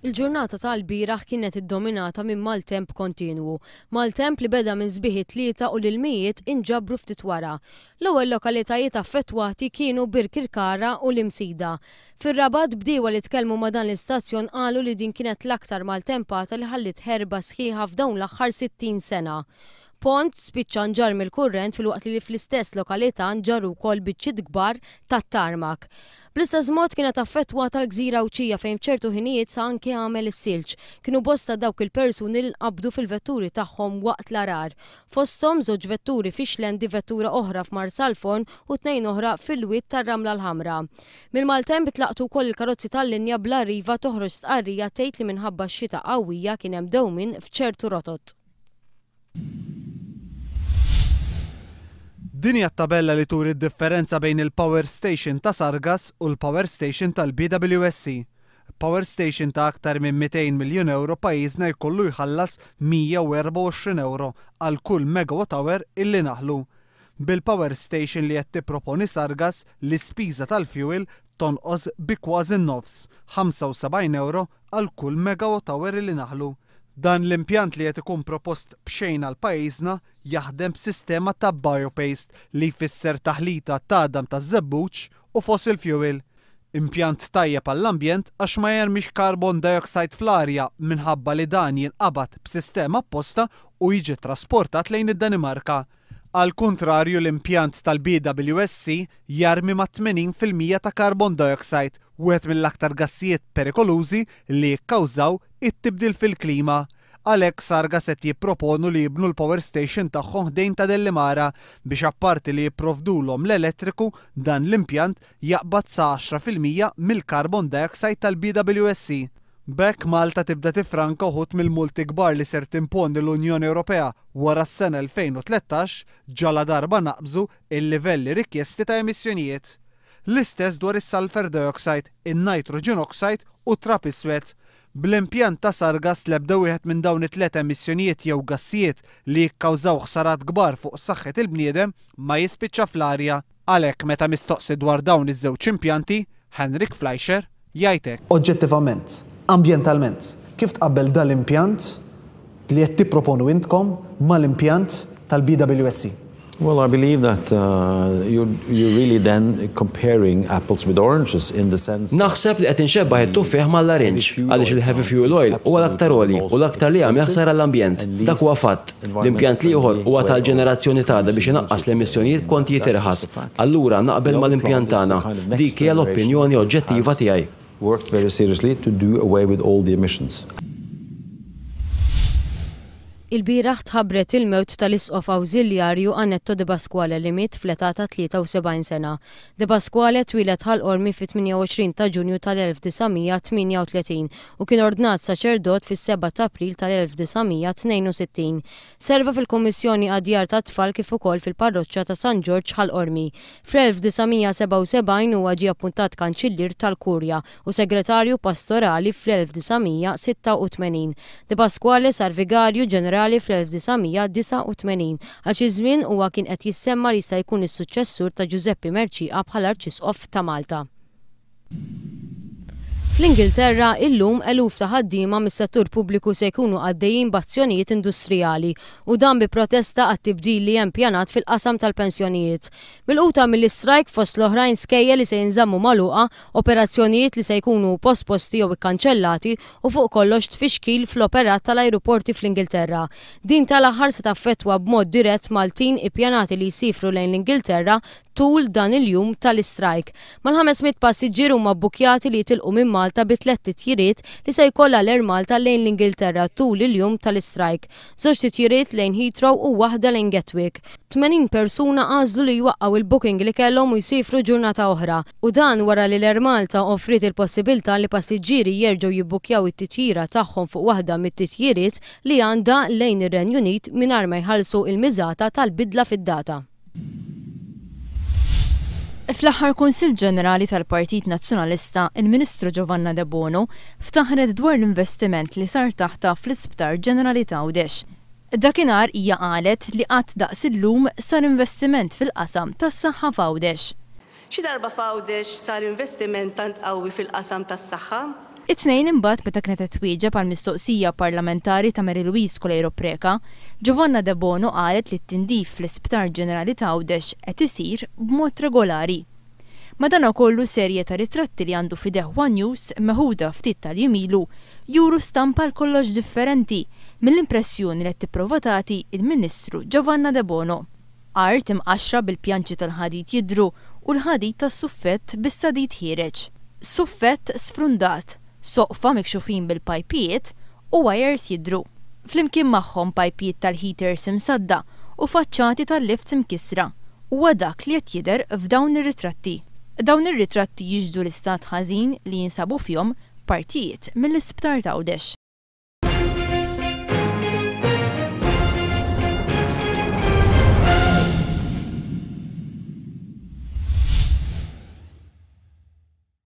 Il-ġurnata tal-bieraħ kienet iddominata minn maltemp kontinwu. Maltemp li beda minn sbieħ it-Tlieta u l-ilmijiet inġabru ftit wara. L-ewwel lokalitajiet affettwati kienu Birkirkara u l-Imsida. Fir-Rabat bdiewa li tkellmu ma' dan l-istazzjon qalu li din kienet l-aktar maltempata li ħalliet ħerba sħiħa f'dawn l-aħħar 60 sena. Pont spiċċa nġarr mill-kurrent filwaqt li fl-istess lokalità nġarru wkoll biċċiet kbar ta' tarmak. Bl-istess mod kienet affettwata l-gżira Għawdxija fejn f'ċertu ħinijiet sa anke għamel is-silġ. Kienu bosta dawk il-persuni li nqabdu fil-vetturi tagħhom waqt l-għarar. Fosthom żewġ vetturi fix-Xlendi, vettura oħra f'Marsalforn u tnejn oħra fil-Wied tar-Ramla l-Ħamra. Mill-maltemp tlaqtu wkoll il-karozzi tal-linja bl-Arriva toħroġ stqarrija tgħid li minħabba x-xita qawwija kien hemm dewmien f'ċertu rotot. Din hija t-tabella li turi d-differenza bejn il-power station ta' Sargas u l-power station tal-BWSC. B'power station ta' aktar minn 200 miljun ewro pajjiżna jkollu jħallas 124 ewro għal kull megawatt hour illi naħlu. Bil-power station li qed tipproponi Sargas l-ispiża tal-fuel tonqos bi kważi n-nofs, 75 ewro għal kull megawatt hour li naħlu. Dan l-impjant li qed ikun propost b'xejn għal pajjiżna jaħdem b'sistema ta' biopaste li jfisser taħlita t'għadam taż-żebbuġ u fossil fuel. Impjant tajjeb għall-ambjent għax ma jarmix carbon dioxide fl-arja minħabba li dan jinqabad b'sistema apposta u jiġi trasportat lejn id-Danimarka. Għall-kuntrarju l-impjant tal-BWSC jarmi mat-80% ta' carbon dioxide, wieħed mill-aktar gassijiet perikolużi li jikkawżaw it-tibdil fil-klima. Għalhekk Sargas qed jipproponu li jibnu l-power station tagħhom ħdejn ta' Dellimara biex apparti li jipprovdulhom l-elettriku, dan l-impjant jaqbad sa 10% mill-carbon dioxide tal-BWSC. B'hekk Malta tibda tiffranka uħud mill-multi kbar li ser timponi l-Unjoni Ewropea wara s-sena 2013 ġaladarba naqbżu l-livelli rikjesti ta' emissjonijiet. L-istess dwar is-sulphur dioxide, in-nitrogen oxide u t-trab iswed. Bl-impjant ta' Sargas l-ebda wieħed minn dawn it-tliet emissjonijiet jew gassijiet li jikkawżaw ħsarat kbar fuq saħħet il-bniedem ma jispiċċa fl-arja. Għalhekk meta mistoqsi dwar dawn iż-żewġ impjanti, Henrik Fleischer jgħid hekk. Oġġettivament, ambjentalment, kif tqabbel dal-impjant li qed tipproponu intkom mal-impjant tal-BWSC? Well, I believe that you're, you're really then comparing apples with oranges in the sense that. Naħseb li qed inxebbah it-tuffieħ mal-larinġ għaliex il-heavy fuel oil huwa l-aktar għoli u l-aktar li jagħmel ħsara għall-ambjent. Dak huwa fatt. L-impjant l-ieħor huwa tal-ġenerazzjoni t'għada biex inaqqas l-emissjonijiet b'kontijiet irħas. Allura naqbel mal-impjant tagħna. Dik hija l-opinjoni oġġettiva tiegħi. Worked very seriously to do away with all the emissions. Ilbieraħ tħabbret il-mewt tal-Isqof Awżiljarju Annetto Depasquale li miet fl-età ta' 73 sena. Depasquale twieled Ħal Qormi fit-28 ta' Ġunju tal-1938 u kien ordnat saċerdot fis-7 ta' April tal-1962. Serva fil-Kummissjoni għad-Djar tat-Tfal kif ukoll fil-Parroċċa ta' San Ġorġ Ħal Qormi. Fl-1977 huwa ġie appuntat Kanċillier tal-Kurja u Segretarju Pastorali fl-1986. De Pasquale sar Vigarju Ġenerali fl-1989. Għal xi żmien huwa kien qed jissemma li jista' jkun is-suċċessur ta' Ġużeppi Mercieca bħala Arċisqof ta' Malta. Fl-Ingilterra, illum eluf ta' ħaddiema mis-settur pubbliku se jkunu għaddejjin b'azzjonijiet industrijali u dan bi protesta għat-tibdil li hemm pjanat fil-qasam tal-pensjonijiet. Milquta mill-istrajk fost l-oħrajn skejjel li se jinżammu magħluqa, operazzjonijiet li se jkunu posposti jew ikkanċellati u fuq kollox tfixkil fl-operat tal-ajruporti fl-Ingilterra. Din tal-aħħar se taffettwa b'mod dirett Maltin ippjanati li jsiefru lejn l-Ingilterra tul dan il-jum tal-istrajk. Mal-500 passiġġier huma bbukkjati li jitilqu minn Malta bi tlett titjiriet li se jkollha l-Air Malta lejn l-Ingilterra tul il-jum tal-istrajk. Żewġ titjiriet lejn Heathrow u waħda lejn Gatwick. 80 persuna għażlu li jwaqqgħu il-booking li kellhom u jsiefru ġurnata oħra. U dan wara li l-Air Malta offriet il-possibilità li passiġġieri jerġgħu jibbukkjaw it-titjira tagħhom fuq waħda mit-titjiriet li għandha lejn ir-Renju Unit mingħajr ma jħallsu il-miżata tal-bidla fid-data. Fl-aħħar Kunsill Ġenerali tal-Partit Nazzjonalista, il-Ministru Giovanna Debono ftaħret dwar l-investiment li sar taħtha fl-Isptar Ġenerali t'Għawdex. Dakinhar hija qalet li qatt daqs illum sar investiment fil-qasam tas-saħħa f'Għawdex. Xi darba f'Għawdex sar investiment tant qawwi fil-qasam tas-saħħa? It-Tnejn imbagħad, meta kienet qed twieġeb għal mistoqsija parlamentari ta' Mary Louise Coleiro Preca, Giovanna Debono qalet li t-tindif fl-Isptar Ġenerali t'Għawdex qed isir b'mod regolari. Madanakollu, serje ta' ritratti li għandu f'idejh One News, meħuda ftit tal-jiem ilu, juru stampa għal kollox differenti mill-impressjoni li qed tipprova tagħti il-Ministru Giovanna Debono. Art imqaxra bil-pjanċi tal-ħadid jidhru u l-ħadid tas-suffett bis-sadid ħiereġ. Suffett sfrundat, soqfa mikxufin bil-pajpijiet u wires jidhru. Flimkien magħhom pajpijiet tal-heaters imsadda u faċċati tal-lifts imkissra huwa dak li qed jidher f'dawn ir-ritratti. Dawn ir-ritratti jixhdu l-istat ħażin li jinsabu fihom partijiet mill-Isptar t'Għawdex.